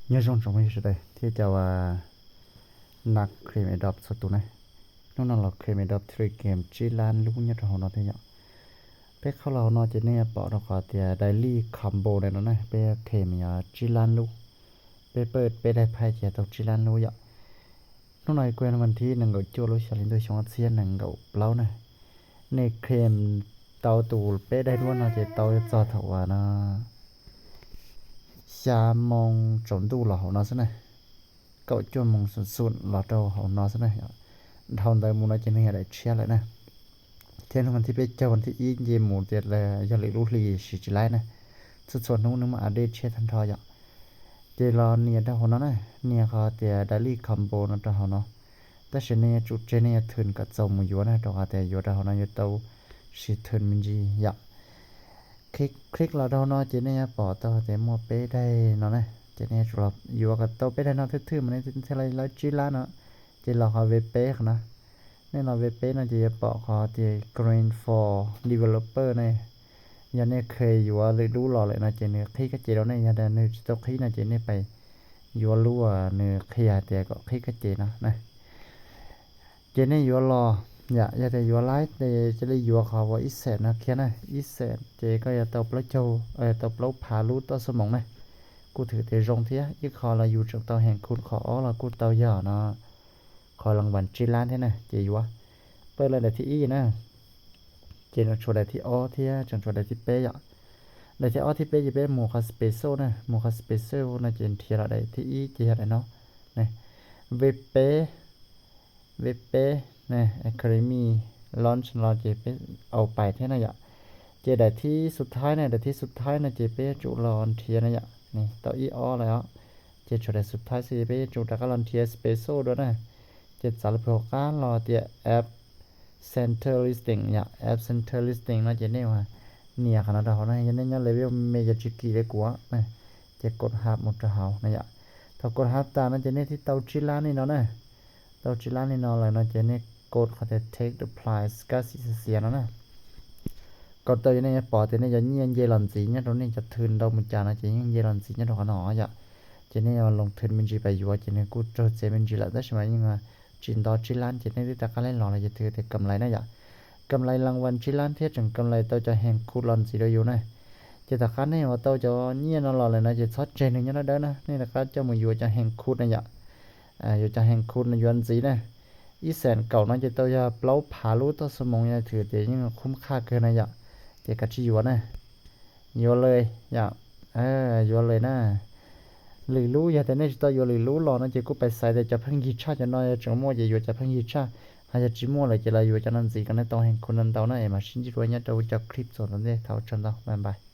Nyob zoo tsoom phooj ywg sawv daws thiab cov uas nab Cream Adopt txhua tus na. Hnub no los Cream Adopt three game tsib lab lub nyob rau hauv no thiab yom. Peb qhab los hauv no ces nej yuav pom rau qhov tias Daily Combo na no na, peb yuav claim yog tsib lab lub. Peb pawj peb daim phaij ces tau tsib lab lub yom. Hnub no kuj yog vas thib nees nkaum cuaj lub xya hli ntuj xyoo ob txhiab nees nkaum plaub na. Nej claim tau tus peb daim duab no ces tau txog thaum uas no xya moo tsaus ntuj los hauv no xwb na, kaum cuaj moo xum xum los rau hauv no xwb na. Dhau ntawd mus no ces nws yog daim tshiab lawm na. Thiab hnub vas thib peb caug vas thib ib nce mus tias yog lwm lub hli siv tsis laib na. Txhua txhua hnub nws muaj update tshiab tag nrho yom. Ces los nias rau hauv no na, nias qhov tias Daily Combo no rau hauv no. Tab sis nej yuav tsum tseg nej yuav thwm kom txaus mus yuav na, rau qhov tias yuav rau hauv no yuav tau siv thwm me ntsis yom. Click los rau hauv no ces nej yuav pom tau tias muaj peb daim no na, ces nej yuav tsum los yuav kom tau peb daim no thwj thwj mas nej thiaj li lawv tsib lab no. Ces los qhov V peb qhov no, nej los V peb no ces yuav pom qhov tias Green for Developer na. Yog nej kheev yuav lwm lub los lawm no ces nws qhib kab ces rau nej, yog nws tsis tau qhib no ces nej pais yuav lub uas nws qhia hais tias kom qhib kab ces no na. Ces nej yuav los, yom, yog tias yuav laib ces cia li yuav qhov uas ib xees no kiag na, ib xees ces koj yuav tau plaub caug, tau plaub phav lub toj xub moos na. Kuj thwm tias zoo thiab, ib qho los yus tseem tau heem khu, qhov ob los kuj tau yog no, qhov las vas tsib lab thiab na, ces yuav. Pawj lawm daim thib ib na, ces nws tshuav daim thib ob thiab tseem tshuav daim thib peb yom. Daim thib ob thib peb ces peb mus qhov special na, mus qhov special no ces nrhiav los daim thib ib ces yog daim no, V peb, V peb, Academy Launch no ces peb au pais thiab na yom. Ces daim thib xub thawj na, daim thib xub thawj no ces peb yuav tsum los nrhiav na yom, tau ib ob lawm os. Ces tshuav daim xub thawj xwb peb yuav tsum rov qab los nrhiav special dua na. Ces txav lawm pem hauv qab los tias App Center Listing yom, App Center Listing no ces nej ua nias qhov no rau hauv no, yog nej nyob level me yog tsis kim li kuv na, ces kos hab mus rau hauv na yom. Thaum kos hab tas no ces nej thiaj tau tsib lab li no na. Tau tsib lab li no lawm no ces nej kos qhov tias Take the Prize kab xim xiav xiav no na. Kos tau ces nej yuav pom tias nej cov nyiaj nce los ntxiv nyob rau nej cov thwm ntau mus cas no ces yeej nce los ntxiv nyob rau qhov no yom. Ces nej yuav los thwm me ntsis pab yuav ces nws kuj raug txiav me ntsis lawm tab sis mas yeej tsis nto tsib lab ces nej twb rov qab los los ces thwm tias kam lais na yom. Kam lais las vas tsib lab thiab tseem kam lais tau cov heem khu los ntxiv rau yus na. Ces tom qab nej yuav tau cov nyiaj no los lawm no ces txhob tseg nws nyob dawb dawb na, nej rov qab coj mus yuav cov heem khu na yom. Yuav cov heem khu no yuav ntxiv na. Ib xees kaum no ces tau yog plaub phav lub toj xub moos, yog thwm tias yeej khub qhaj kawg na yom. Ces kav tsij yuav na. Yuav lawm yom. Yuav lawm na. Lwm lub yog tias nej tsis tau yuav lwm lub los no ces kuj pais xaiv tias cov pheej yig tshaj cov no yog tseem muaj ces yuav cov pheej yig tshaj, ho yog tsis muaj lawm ces los yuav cov no ntxiv kom nej tau heem khu ntau ntau na. Es mam sib ntsib dua nyob rau cov clip txuas ntxiv ntej, thov ua tsaug ntau, bye bye.